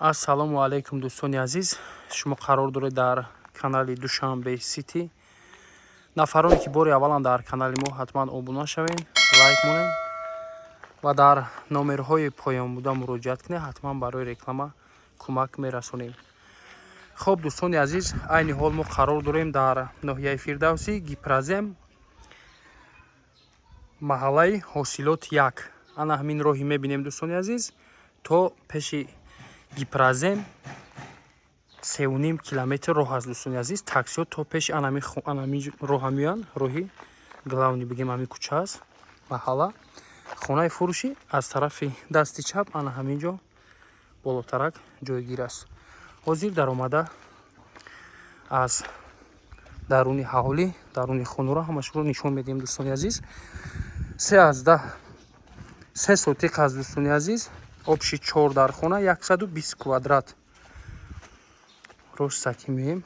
Ассалому алайкум, дӯстони азиз! Шумо қарор доред дар канали Душанбе Сити. Нафароне, ки бори аввалан дар канали мо, ҳатман обуна шавед, лайк монед ва дар номерҳои поёнбуда муроҷиат кунед. Ҳатман барои реклама кӯмак мерасонем. Хуб, дӯстони азиз, айни ҳол мо қарор дорем дар ноҳияи Фирдавсӣ, Гипрозем, маҳаллаи Ҳосилот 1. Ана ҳамин роҳи мебинем, дӯстони азиз, то пеши Гипрозем 3,5 километр роҳ аст, дӯстони азиз. Таксиҳо то пеши анами роҳа меоянд, роҳи главный бигем, ҳамин кӯча аст, маҳалла. Хонаи фурӯшӣ аз тарафи дасти чап, ана ҳамин ҷо болотарак ҷойгир аст. Ҳозир даромада аз даруни ҳавлӣ, даруни хонуро ҳамашро нишон медиҳем, дӯстони азиз. 3,3 сотиқ аст, дӯстони азиз, общий чор дар хона, 120 квадрат. Ростаки меем,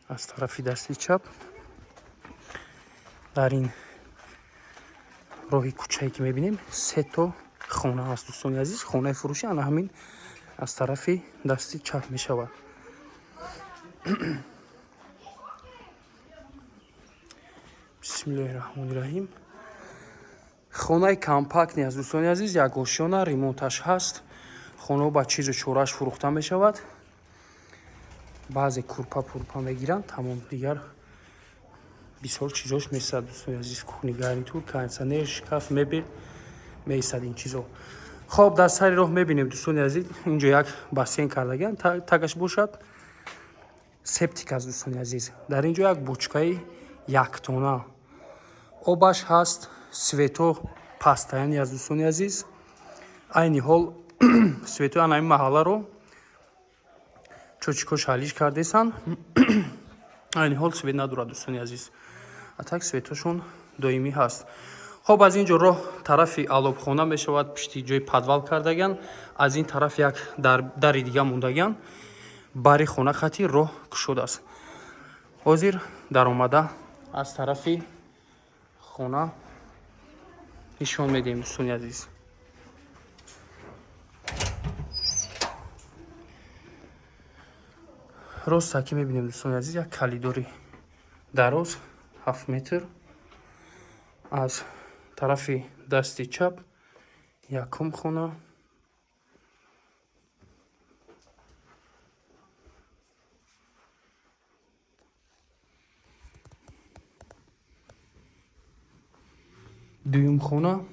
аз тарафи дасти чап, дар ин роҳи кӯчае, ки мебинем, сето хона аст, дӯстони азиз. Хонаи фурӯшӣ ана ҳамин аз тарафи дасти чап мешавад. Бисмиллоҳи раҳмони раҳим. Хонаи компактный аст, дӯстони азиз, якошёна, ремонташ ҳаст. Хонаҳо ба чизу чорааш фурӯхта мешавад. Баъзе курпа пурпа мегиранд, тамом, дигар бисёр чизош месад, дӯстони азиз: кухонный гарнитур, кондитсионер, шкаф, мебел меистад ин чизо. Хоб, дар сари роҳ мебинем, дӯстони азиз, инҷо як бассейн кардагиан, тагаш бошад септик аст, дӯстони азиз. Дар ин ҷо як бочкаи яктона, обаш ҳаст, свето постоянный аст, дӯстони азиз. Айни ҳол светои ана ин маҳалларо счётчикҳо шалиш кардесанд, айни ҳол свет надорад, дӯстони азиз, а так светошон доимӣ ҳаст. Хоб, аз ин ҷо роҳ тарафи алобхона мешавад, пишти ҷои подвал кардагиан. Аз ин тараф як дари дига мондагиан, бари хона хати роҳ кушодааст. Ҳозир даромада аз тарафи хона нишон медиҳем, дӯстони азиз. Ростаки мебинем, дӯстони азиз, як калидори дароз, 7 метр. Аз тарафи дасти чап якум хона. Дуюм хона,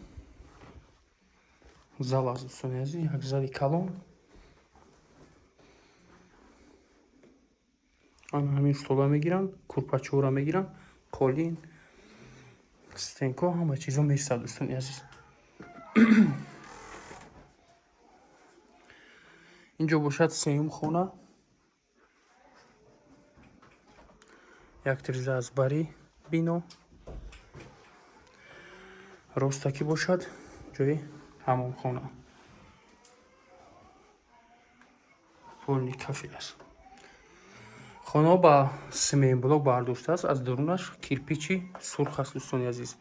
зал аст, дӯстони азиз, як зали калон. Ана ҳамин стола мегиранд, курпачора мегиранд, қолин, стенко, ҳама чизо месад, дӯстони азиз. Инҷо бошад сеюм хона, як тиреза аз бари бино, ростакӣ бошад ҷои ҳамомхона, полный кафель аст. Хонаҳо ба цементблок бардоштааст, аз дарунаш кирпичи сурх аст, дӯстони азиз.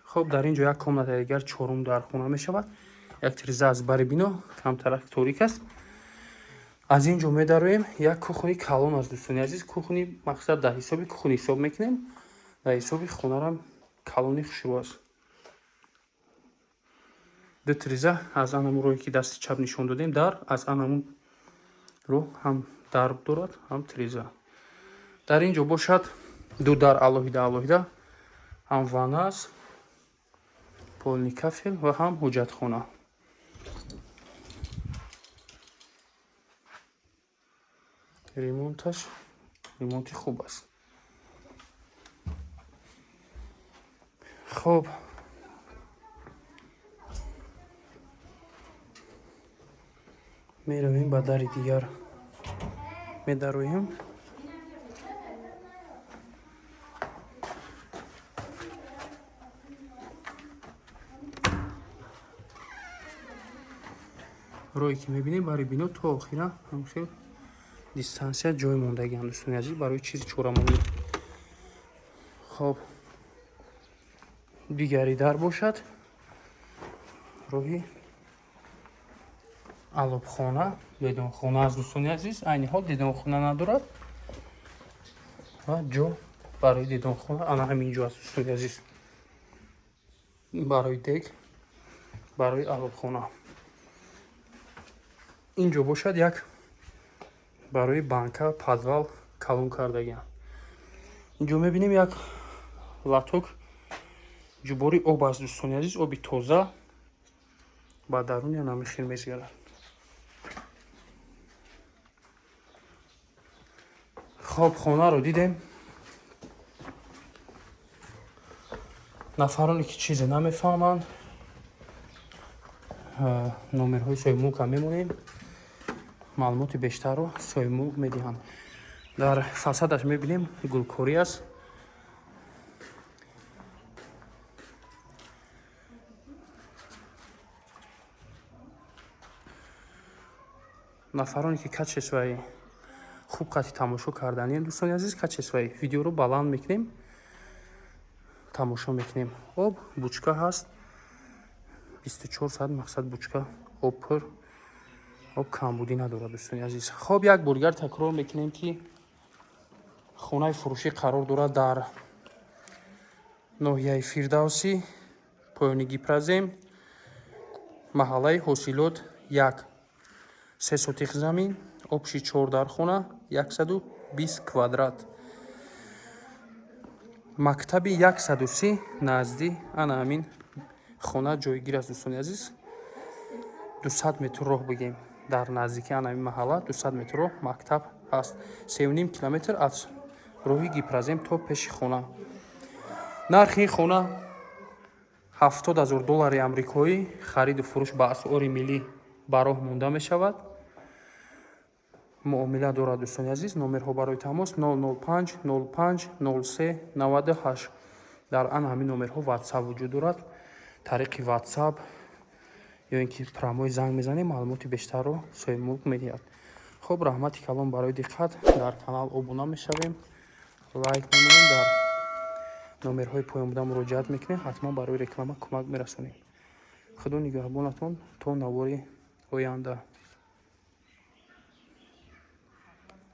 Хоб, дар ин ҷо як комнатаи дигар, чорум дар хона мешавад, як тиреза аз бари бино, камтарак торик аст. Аз ин ҷо медароем, як кухни калон аст, дӯстони азиз. Кухни, мақсад, дар ҳисоби кухни ҳисоб мекунем, дар ҳисоби хонарам калони хушрӯ аст. Ду тиреза аз анамун роҳе, ки дасти чап нишон додем, дар аз анамун роҳ ҳам дарб дорад, ҳам тиреза. Дар ин ҷо бошад ду дар алоҳида алоҳида, ҳам ванна аст, полный кафель, ва ҳам ҳоҷатхона. Ремонташ ремонти хуб аст. Хоб, меравем ба дари дигар, медароем. Роҳе, ки мебинем, барои бино то охира ҳамхел дистанция ҷой мондагиам, дӯстони азиз, барои чизи чорамонӣ. Хоб, дигари дар бошад роҳи Алобхона, дедонхона аст, дӯстони азиз. Айни ҳол дедонхона надорад ва ҷо барои дедонхона ана ҳамин ҷо аст, дӯстони азиз, барои дег, барои алобхона. Ин ҷо бошад, як барои банка подвал калон кардагиам. Инҷо мебинем, як лоток ҷубори об аст, дӯстони азиз. Оби тоза ба даруни ана хел мезигарад. Хоб, хонаро дидем. Нафароне, ки чизе намефаҳманд, номерҳои соҳибмулка мемонем, маълумоти бештарро соҳибмулк медиҳанд. Дар фасадаш мебинем, гулкорӣ аст. Нафароне, ки качествои хуб қати тамошо карданем, дӯстони азиз, качествои видеоро баланд мекунем, тамошо мекунем. Об бучка ҳаст, 24 соат, мақсад, бучка об пур, об камбудӣ надорад, дӯстони азиз. Хоб, як бордигар такрор мекунем, ки хонаи фурӯшӣ қарор дорад дар ноҳияи Фирдавсӣ, поёни Гипрозем, маҳаллаи Ҳосилот 1, 3 сотих замин, общий чор дархона, 120 квадрат, мактаби 130 назди ана ҳамин хона ҷойгир аст, дӯстони азиз. 200 метр роҳ бигем, дар наздики ана ҳамин маҳалла 200 метр роҳ мактаб ҳаст, 3,5 километр аз роҳи Гипрозем то пеши хона. Нархи ин хона 70 000 доллари амрикоӣ, хариду фурӯш ба асъори миллӣ ба роҳ монда мешавад, муомила дорад, дӯстони азиз. Номерҳо барои тамос 005 05 03 98. Дар ана ҳамин номерҳо WhatsApp вуҷуд дорад. Тариқи WhatsApp ё ин ки прямой занг мезанем, маълумоти бештарро соҳибмулк медиҳад. Хуб, раҳмати калон барои диққат. Дар канал обуна мешавем, лайк мемонем, дар номерҳои поён буда муроҷиат мекунем, ҳатман барои реклама кӯмак мерасонем. Худо нигаҳбонатон то навори оянда.